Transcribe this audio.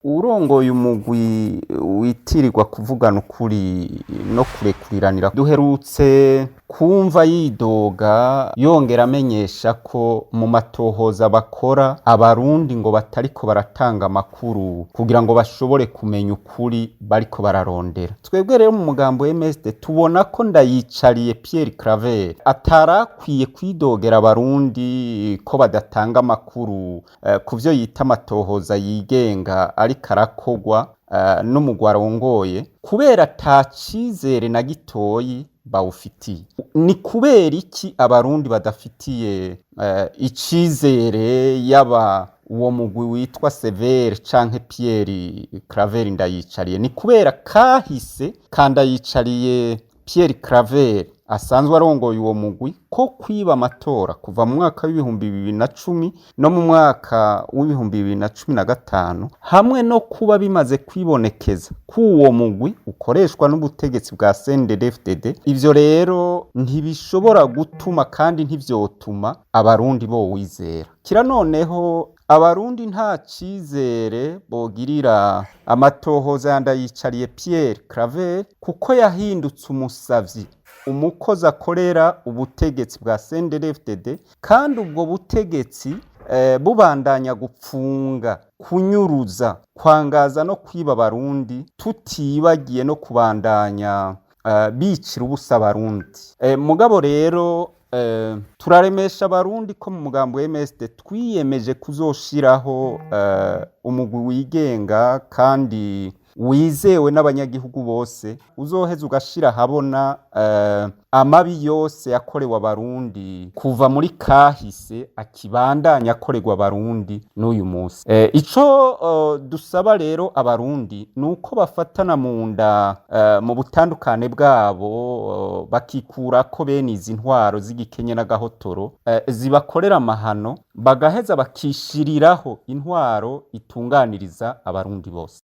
Urongoye umugwi witirirwa kuvugana ukuri no kurekuriranira, duherutse kumva yidoga, yongera amenyesha ko mu matohoza bakora Abarundi ngo batariko baratanga amakuru kugira ngo bashobore kumenya ukuri bariko bararondera. Twebwe rero mu mugambo MSD tubona ko Ndayicariye Pierre Claver atarakwiye kwidogera Abarundi ko badatanga amakuru ku vyo yita amatohoza yigenga ariko arakogwa n'umugwi arongoye, kubera ata cizere na gitoyi bawufitiye. Ni kubera iki Abarundi badafitiye icizere yaba uwo mugwi witwa Severe canke Pierre Claver Ndayicariye? Ni kubera kahise ka Ndayicariye Pierre Claver asanzwe arongoye uwo mugwi ko kwiba amatora kuva mu mwaka w'2010 no mu mwaka w'2015, hamwe no kuba bimaze kwibonekeza ko uwo mugwi ukoreshwa n'ubutegetsi bwa CNDD-FDD. Ivyo rero ntibishobora gutuma kandi ntivyotuma Abarundi bowizera. Kira noneho Abarundi nta cizere bogirira amatohoza ya Ndayicariye Pierre Claver, kuko yahindutse umusavyi, umukozi akorera ubutegetsi bwa CNDD-FDD, kandi ubwo butegetsi bubandanya gupfunga, kunyuruza, kwangaza no kwiba Abarundi, tutibagiye no kubandanya bicira ubusa Abarundi. Mugabo rero turaremesha Abarundi ko mu mugambo MSD twiyemeje kuzoshiraho umugwi wigenga kandi wizewe n'abanyagihugu bose, uzoheza ugashira ahabona amabi yose yakorewe Abarundi kuva muri kahise akibandanya akorerwa Abarundi n'uyu munsi. Ico dusaba rero Abarundi ni uko bafatana mu nda mu butandukane bwabo, bakikurako bene izi ntwaro z'igikenye n'agahotoro zibakorera amahano, bagaheza bakishiriraho intwaro itunganiriza Abarundi bose.